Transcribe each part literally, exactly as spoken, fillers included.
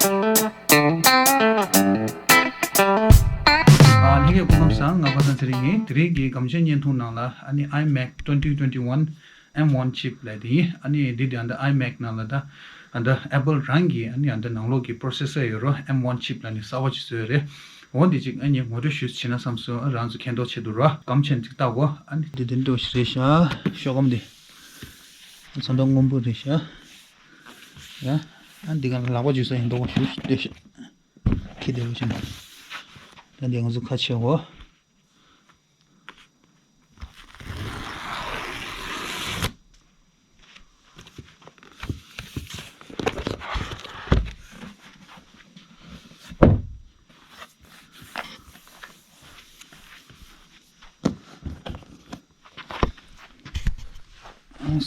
ཨ། ལྷན་རྒྱས་སྐུ་ཁམས་བཟང་། ང་པ་སངས་ཚེ་རིང་ཡིན། དེ་རིང་གི་སྒམ་ཆེན་བརྙན་ཐུང་ནང་ལ་ཨ་ནི་iMac twenty twenty-one M one chip ལབ་དེ་ཡིན། ཨ་ནི་འདི་དེ་ཨ་ནི་iMac ནང་ལ་ད་ཨ་ནི་Apple རང་གི་ཨ་ནི་ཨ་ནི་ནང་ལོགས་ཀྱི་processor ཡོད་རོ། M one chip ལབ་ནི་གསར་པ་ཅིག་བཟོས་རེད། འོ་འདི་ཅིག་ཨ་ནི་ངོ་སྤྲོད་ཞུས་བྱས་ན་བསམ་སོང་། རང་ཚོ་མཁྱེན་རྟོགས་ཆེད་དུ་རོ། སྒམ་ཆེན་ཅིག་བལྟ་གོ། ཨ་ནི་འདི་དེ་འདྲ་ཞིག་རེད་ཤག་ཤོག་སྒམ་འདི་ཚོན་མདོག་སྔོན་པོ་རེད་ཤག་ཡ། ཨ་འདི་ག་ལག་པ་འཇུ་ས་ཡིན་མདོག་ཞུ་བདེ་ཤག་ཁྱི་བདེ་བོ་ཅན། ད་འདི་ང་ཚོ་ཁ་ཕྱེ་འོ།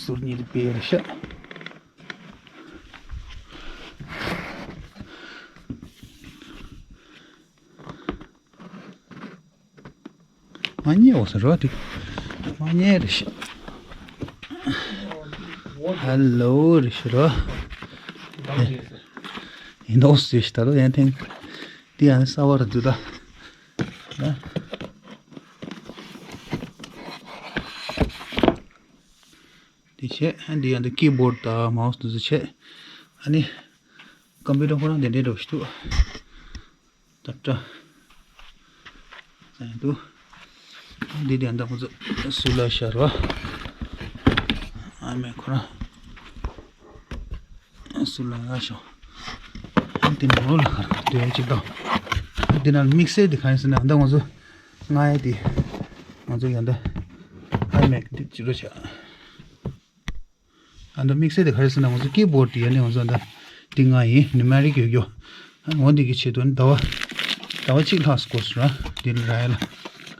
ཟུར་གཉིས་དེ་སྤེལ་རེད་ཤག་མ་ཉེས་འོ་ཟེར་རོ་དེ། མ་ཉེས་རེད་ཤག་ཧ་ལོ་རེད་ཤག་རོ། ཡིན་འདུག་ཟེར་ཤག་ད་རོ་ཡན་ཐེངས། དེ་ཡང་གསར་པ་རེད་འདུག་ད། ན། དེ་བྱས། ཨ་འདི་ཡང་འདི་ཀི་བོར་ཌི་དང་མའོ་སི་དེ་ཚོ་བྱས། ཨ་ནི་ཀམ་པུ་ཊར་ཁོ་རང་དེ་འདྲའི་འདྲ་བོ་ཞིག་འདུག་ད་ལྟ་ས་ཡང་འདུག་འདི་དེ་ཡང་འདི་ཁོ་ཚོ་སུ་ལ་ཤར་བ། ཨ་མེ་ཁོ་རང་སུ་ལ་ཡ་ཤོ། ཨ་འདི་ནང་ལོགས་ལ་ཁར་ཁར་སྡོད་ཅིག་དང་། འདི་ནང་དམིགས་བསལ་འདི་གང་ཡིན་ཟེར་ན་འདི་ང་ཚོ་ང་ཡི་དེ་ང་ཚོ་ཡང་འདི་ཨ་མེ་འདི་ཅི་རོ་བྱ། ཨ་འདི་དམིགས་བསལ་དེ་ག་རེ་ཟེར་ན་ང་ཚོ་ཀི་བོར་ཌི་དེ་ཡ་ནི་ང་ཚོ་འདི་འདི་ང་ཡིན། ནུ་མེ་རིག་ཡོད་རྒྱུ། ཨ་འོ་འདི་གི་ཆེད་དུ་ཟླ་བ་ཟླ་བ་གཅིག་ལྷག་སྐོར་སུ་ར་འདི་ལ་ར་ཡ་ལ་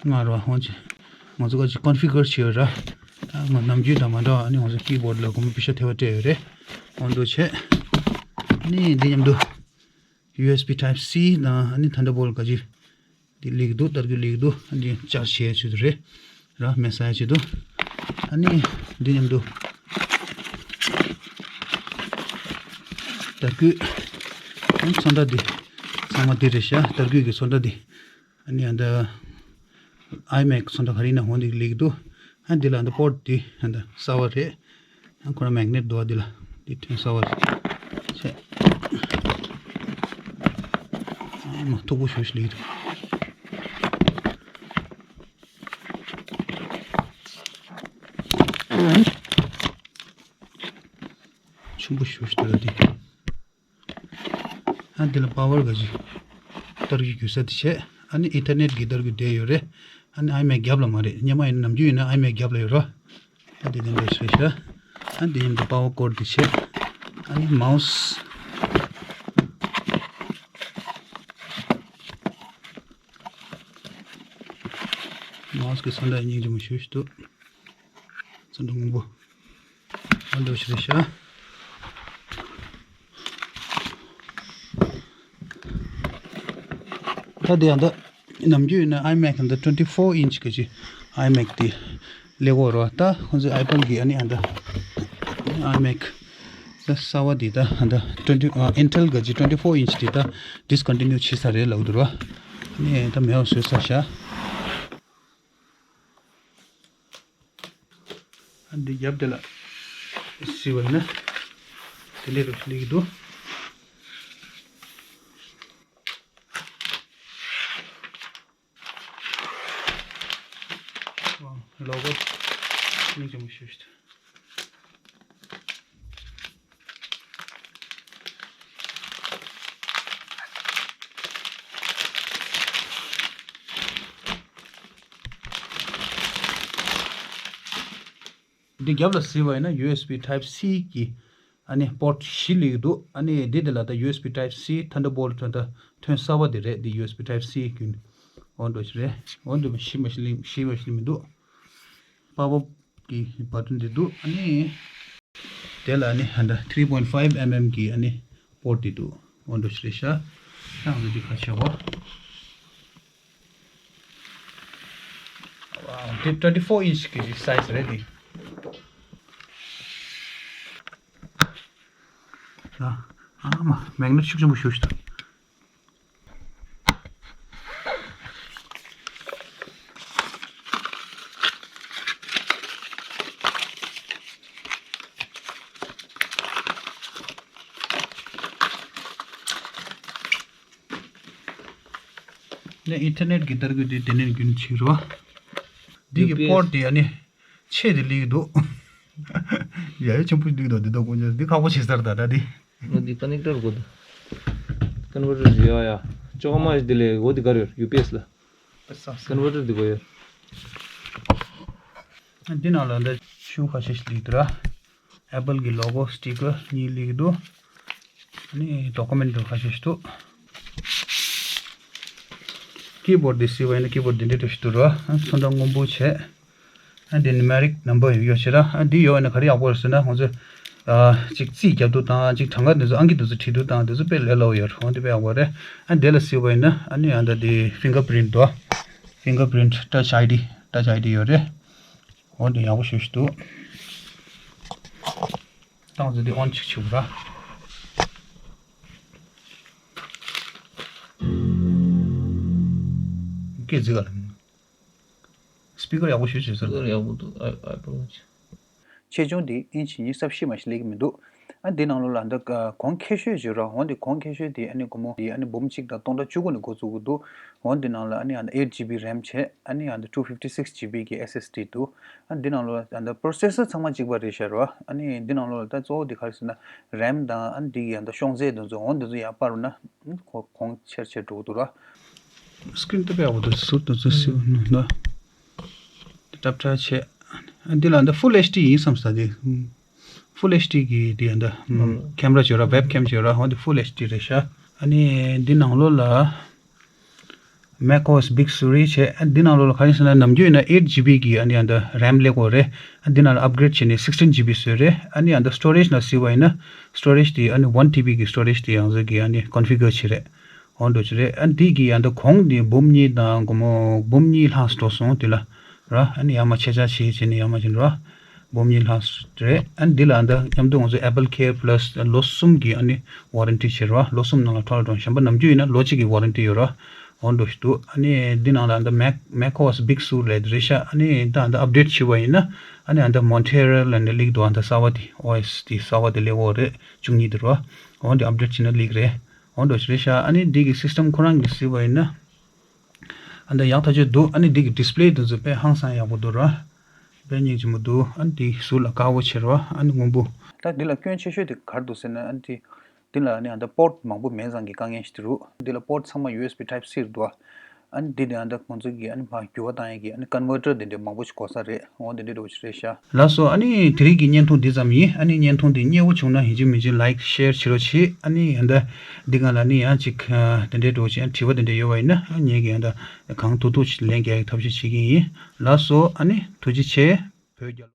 ང་རོ་ཧོན་ཅི་ང་ཚོ་ག་ཅིག་ཀོན་ཕི་གར་བྱེད་ཡོད་ར། ཨ་ང་ནམ་རྒྱུན་དང་མ་འདྲ་བ་ཨ་ནི་ང་ཚོ་ཀི་བོར་ཌི་ལ་གོམ་པ་ཤ་ཐེ་བ་སྤྲད་ཡོད་རེད། འོ་འདུག་བྱས། ཨ་ནི་འདི་མཉམ་དུ་ཡུ་ཨེས་བི་ཊའིབ་སི་དང་ཨ་ནི་ཐན་ཌར་བོལ་ཊི་ག་ཅིག་འདི་ལེགས་འདུག་ལྟ་རྒྱུ་ལེགས་འདུག་ཨ་འདི་ཅར་ཇི་བྱེད་ཆེད་དུ་རེད། ར་མེ་ས་ཡ་ཆེད་དུ། ཨ་ནི་འདི་མཉམ་དུ་ཏར་སྐུད། ཨ་ཚོན་ཁྲ་འདི་ཚང་མ་འདི་རེད་ཤག་ཏར་སྐུད་ཀྱི་ཚོན་ཁྲ་འདི། ཨ་ནི་ཨ་འདི་ཨའི་མེག་ཚོན་ཁྲ་ག་རེ་ཡིན་ན་འོ་འདི་ལེགས་འདུག་ཨ་འདི་ལ་ཨ་འདི་པོར་ཊི་འདི་ཨ་འདི་གསར་པ་རེད། ཁོ་རང་མེག་ནེཊ་འདུག་ཨ་འདི་ལ་འདི་ཐོན་གསར་པ་རེད། ཆེ། ཨ་མ་མཐུག་པོ་ཞེ་པོ་ཞིག་ལེགས་འདུག་ཆུན་པོ་ཞེ་པོ་ཞིག་འདུག་ཨ་འདི། ཨ་འདི་ལ་པ་ཝར་ག་ཅིག་ཏར་གྱི་རྒྱུ་ས་དེ་བྱས། ཨ་ནི་ཨི་ཐར་ནེཊ་གི་ཏར་གྱི་བསྡད་ཡོད་རེད། ཨ་ནི་ཨའི་མེག་རྒྱབ་ལ་མ་རེད། སྔོན་མ་ཡིན་ན་ནམ་རྒྱུན་ཡིན་ན་ཨའི་མེག་རྒྱབ་ལ་ཡོད་རོ། ཨ་དེ་དེ་འདྲ་ཞིག་རེད་ཤག་ཨ་འདི་མཉམ་དུ་པ་ཝར་ཀོཌ་དེ་བྱས། ཨ་ནི་མའོ་སི། མའོ་སི་གི་ཚོན་ཁྲ་སྙིང་རྗེ་མོ་ཞེ་པོ་ཞིག་འདུག་ཚོན་ཁྲ་སྔོན་པོ། ཨ་འདྲ་ཞིག་རེད་ཤག་ད་དེ་ཡང་ད་ནམ་རྒྱུན་ཡིན་ན་ཨའི་མེག་ད་ལྟ་ཊུ་ཝེན་ཊི་ཕོར་ཨིན་ཆི་གི་ཅིག་ཨའི་མེག་དེ་ལེགས་པོ་རོ། ད་ཁོང་ཚོའི་ཨེ་པལ་གི་ཨ་ནི་ཨ་ད་ཨའི་མེག་ད་གསར་པ་དེ་ད་ཨ་ད་ཊུ་ཝེན་ཊི་ཨ་ཨིན་ཊེལ་གི་ཅིག་ཊུ་ཝེན་ཊི་ཕོར་ཨིན་ཆི་དེ་ད་ཌིས་ཀོན་ཊི་ནིའུ་བྱས་ཚར་རེད་ལབ་འདུག་རོ། ཨ་ནི་ད་མེད་པ་བཟོས་ཚར་ཤག་ཨ་འདི་རྒྱབ་དེ་ལ་སི་བ་ཡིན་ན་དེ་ལས་རུ་སླེབས་ཀྱི་འདུག་ལོ་གོ་སྙིང་རྗེ་མོ་ཞེ་པོ་ཞིག་འདུག་འདི་རྒྱབ་ལ་གཟིགས་པ་ཡིན་ན་ཡུ་ཨེས་བི་ཊའིབ་སི་གི་ཨ་ནི་པོར་ཊི་བཞི་སླེབས་ཀྱི་འདུག་ཨ་ནི་འདི་འདི་ལ་ད་ཡུ་ཨེས་བི་ཊའིབ་སི་ཐན་ཌར་བོལ་ཊི་ཐོན་ད་ཐོན་གསར་པ་འདི་རེད། འདི་ཡུ་ཨེས་བི་ཊའིབ་སི་གི་འོ་འདྲ་ཞིག་རེད། འོ་འདི་བཞི་མ་བཞི་བཞི་མ་བཞི་མི་འདུག་པ་ཝར་གི་བ་ཊན་འདི་འདུག་ཨ་ནི་དེ་ལ་ཨ་ནི་ཧན་ད་three point five mm གི་ཨ་ནི་པོར་ཊི་འདི་འདུག་འོ་འདྲ་ཞིག་རེད་ཤག་ད་ང་ཚོ་འདི་ཁ་ཕྱེ་བ། ཝའོ། འདི་twenty four inch གི་སའི་ཛི་རེད་འདི། ད་ ཨ་མ་མེག་ནེཊ་ཤུགས་ཆེན་པོ་ཞུགས་ཤིག་དང་། ནས་ཨིན་ཐར་ནེཊ་གི་ཏར་གུ་དེ་དེ་ནས་རྒྱུན་ཆིག་རོ། འདི་གི་ཡུ་པི་ཨེས། པོར་ཊི་དེ་ཨ་ནི་ཆེ་དེ་ལིག་འདུག་ཡ་ཡ་ཆེན་པོ་ཞིག་འདུག་འདུག་འདི་དག་ཀུན་ཆ་འདི་ཁག་པོ་ཆེ་སར་ད་ད་འདི། ང་འདི་ཀ་ནེག་ཊར་དགོས་འདུག་ཀན་ཝར་ཊར་ཡ་ཡ། ཅོག་མ་ཞིག་འདི་ལས་འོ་འདི་ག་རེ་ཡོད། ཡུ་པི་ཨེས་ལ། ཀན་ཝར་ཊར་འདི་དགོས་ཡོད། འདི་ནང་ལ་འདི་ཤུ་ཁ་ཤས་ཤིག་ལིག་འདུག་ར། ཨེ་པལ་གྱི་ལོ་གོ་སི་ཊི་ཀར་གཉིས་ལིག་འདུག་ཨ་ནི་ཌོ་ཀུ་མེན་ཊི་འདི་ཁ་ཤས་ཤིག་འདུག་ཀི་བོར་ཌི་འདི་གཟིགས་པ་ཡིན་ན་ཀི་བོར་ཌི་འདི་འདྲ་ཞིག་འདུག་ར། ཚོན་ཁྲ་སྔོན་པོ་བྱས། ཨ་འདི་ནི་ནུ་མེ་རིག་ནམ་བར་ཡོད་ཤེ་ར། ཨ་འདི་ཡོད་ན་ག་རེ་ཡག་པོ་རེད་ཟེར་ན་ང་ཚོས་ཨ་ཅིག་རྩིས་རྒྱབ་དུས་དང་ཅིག་གྲངས་ཀ་འདི་ཚོ་ཨང་ཀི་འདི་ཚོ་བྲིས་དུས་དང་འདི་ཚོ་དཔེ་ལས་སླ་པོ་ཡོད་རེད། འོ་འདི་དཔེ་ཡག་པོ་རེད། ཨ་འདི་ལ་གཟིགས་པ་ཡིན་ན་ཨ་ནི་ཨ་ད་འདི་ཕིང་གར་པི་རིན་ཊི་འདུག་ཕིང་གར་པི་རིན་ཊི་ཊཆ་ཨའི་ཌི་ཊཆ་ཨའི་ཌི་ཡོད་རེད། འོ་འདི་ཡག་པོ་ཞེ་ཞིག་འདུག་ཏང་ཙི་འདི་ཨོན་ཅིག་བྱེད་དགོས་ར། སྐད་ཅིག་ག་ལ། སྤི་ཀར་ཡག་པོ་ཞེ་ཅིག་ཟེར། སྤི་ཀར་ཡག་པོ་འདུག་ཨ་ཨ་པལ་ཝ་ཆི། ཆེ་ཆུང་དེ་ཨིན་ཆི་ཉི་ཤུ་རྩ་བཞི་མ་ཞིག་ལས་ཀྱི་མི་འདུག་ཨ་འདི་ནང་ལོགས་ལ་འདི་གོང་ཁེ་ཤོས་བརྗོད་ར། འོན་ཏེ་གོང་ཁེ་ཤོས་དེ་ཨ་ནི་སྒོར་མོ་དེ་ཨ་ནི་འབུམ་གཅིག་དང་སྟོང་ཕྲག་བཅུ་དགུ་ནས་འགོ་བཙུགས་ཀྱི་འདུག་འོན་ཏེ་ནང་ལ་ཨ་ནི་ཨ་ནི་ཨེཊ་ཇི་བི་རེམ་བྱས། ཨ་ནི་ཨ་ནི་ཊུ་ཕིབ་ཊི་སིགས་ཇི་བི་གི་ཨེསི་ཨེསི་ཌི་འདུག་ཨ་འདི་ནང་ལོགས་ལ་ཨ་འདི་པོ་རོ་སེ་སར་ཚང་མ་གཅིག་པ་རེད་ཤག་ར། ཨ་ནི་འདི་ནང་ལོགས་ལ་ད་གཙོ་བོ་དེ་ག་རེ་ཟེར་ན་རེམ་དང་ཨ་ནི་འདི་གི་ཨ་འདི་ཤོང་ཚད་དེ་ཚོ་འོན་དེ་ཚོ་ཡར་སྤར་ན་ཨ་ནི་གོང་ཆེར་ཆེར་འགྲོ་གི་འདུག་ར། སི་ཀི་རིན་དེ་དཔེ་ཡག་པོ་འདུག་ཟུར་དུ་ཚུར་སིའུ་ནུ་ན། དེ་ཊབ་ཊབ་བྱས། འདི་ལ་འདི་ཕུལ་ཨེཆ་ཌི་ཡིན་བསམ་ས་དེ། ཕུལ་ཨེཆ་ཌི་གི་དེ་འདི་ཁེམ་ར་བྱོས་ར། ཝེབ་ཁེམ་བྱོས་ར། འོ་འདི་ཕུལ་ཨེཆ་ཌི་རེད་ཤག་ཨ་ནི་འདི་ནང་ལོགས་ལ་མེག་ཨོ་ཨེས་བིག་སུར་བྱས། འདི་ནང་ལོགས་ལ་ག་རེ་ཟེར་ན་ནམ་རྒྱུན་ཡིན་ན་ཨེཊ་ཇི་བི་གི་ཨ་ནི་འདི་རེམ་སླེབས་ཀྱི་ཡོད་རེད། འདི་ནང་ལ་ཨབ་གྲེ་ཌི་བྱས་ནས་སིགས་ཊིན་ཇི་བི་བཟོས་རེད། ཨ་ནི་འདི་སི་ཊོ་རེཇ་ནང་གཟིགས་པ་ཡིན་ན་སི་ཊོ་རེཇ་དེ་ཨ་ནི་ཝན་ཊི་བི་གི་སི་ཊོ་རེཇ་དེ་ཡང་ཟེར་གི་ཨ་ནི་ཀོན་ཕི་གར་བྱས་རེད། འོ་འདྲ་ཅིག་རེད། ཨ་འདི་གི་ཡང་ད་གོང་འདི་འབུམ་གཉིས་དང་སྒོར་མོ་འབུམ་གཉིས་ལྷག་འགྲོ་སོང་དེ་ལ་ར། ཨ་ནི་ཡར་མར་ཆེ་ཆ་ཆེ་བྱས་ནས་ཡར་མར་ཕྱིན་ར། འབུམ་གཉིས་ལྷག་རེད། ཨ་འདི་ལ་ད་མཉམ་དུ་ང་ཚོ་ཨེ་པལ་ཁེར་པ་ལ་སི་ལོ་གསུམ་གི་ཨ་ནི་ཝ་རན་ཊི་བྱེད་ར། ལོ་གསུམ་ནང་ལ་འཕྲོ་བརླག་འགྲོ། གཞན་པ་ནམ་རྒྱུན་ཡིན་ན་ལོ་གཅིག་གི་ཝ་རན་ཊི་ཡོད་ར། འོ་འདྲ་ཞིག་འདུག་ཨ་ནི་འདི་ནང་ལ་ད་མེག་མེག་ཨོ་ཨེས་བིག་སུར་རེད་རེད་ཤག་ཨ་ནི་ད་ད་ཨབ་གྲེ་ཌི་བྱས་པ་ཡིན་ན་ཨ་ནི་ད་མོན་ཊི་རེལ་ལ་ནི་ལིག་འདུག་ཨ་ད་གསར་པ་དེ་ཨོ་ཨེས་དེ་གསར་པ་དེ་སླེབས་ཀྱི་ཡོད་རེད། བཅུ་གཉིས་དེ་ར། འོ་འདི་ཨབ་གྲེ་ཌི་བྱས་ན་ལིག་རེད། འོ་འདྲ་ཞིག་རེད་ཤག་ཨ་ནི་འདི་གི་སིས་ཊམ་ཁོ་རང་གི་གཟིགས་པ་ཡིན་ན། ཨ་འདི་ཡག་ཐག་ཆོད་འདུག་ཨ་ནི་འདི་གི་ཌིས་པི་ལེ་དེ་ཚོ་དཔེ་ཧང་སང་ཡག་པོ་འདུག་ར། དཔེ་སྙིང་རྗེ་མོ་འདུག་ཨ་ནི་འདི་ཟུར་ལ་དཀར་པོ་བྱས་ར། ཨ་ནི་སྔོན་པོ། ད་འདི་ལ་སྐྱོན་ཆེ་ཤོས་དེ་ག་རེ་འདུག་ཟེར་ན་ཨ་ནི་འདི། འདི་ལ་ཨ་ནི་ཨ་འདི་པོར་ཊི་མང་པོ་མེད་ཙང་གི་དཀའ་ངལ་ཞིག་དེ་རུ། འདི་ལ་པོར་ཊི་ཚང་མ་ཡུ་ཨེས་བི་ཊའིབ་སི་རེད་འདུག་ཨ་ནི་འདི་དེ་ཨ་འདི་ཁོང་ཚོ་གི་ཨ་ནི་མར་འགྱུར་བ་བཏང་ཡས་ཀྱི་ཨ་ནི་ཀོན་ཝར་ཊར་དེ་འདྲ་མང་པོ་ཞིག་དགོས་ས་རེད། འོ་འདི་འདྲ་འདྲ་པོ་ཞིག་རེད་ཤག་ལགས་སོ། ཨ་ནི་དེ་རིང་གི་བརྙན་ཐུང་འདི་ཙམ་ཡིན། ཨ་ནི་བརྙན་ཐུང་འདི་མཉེས་པོ་བྱུང་ན་ཡིན་གཅིག་མིན་གཅིག་ལའིཀ་ཤེར་བྱེད་རོགས་བྱེད། ཨ་ནི་ཡང་ད་འདི་སྒང་ལ་ནི་ཡང་གཅིག་དེ་འདྲའི་འགྲོ་བྱེད། དྲི་བ་དེ་འདྲ་ཡོད་པ་ཡིན་ན་ཨ་ངེད་ཀྱི་ཡང་ད་གང་ཐུབ་ཐུབ་ལན་རྒྱག་ཡག་ཐབས་ཤེས་བྱེད་ཀྱི་ཡིན། ལགས་སོ། ཨ་ནི་ཐུགས་རྗེ་ཆེ། བོད་རྒྱལ་ལོ།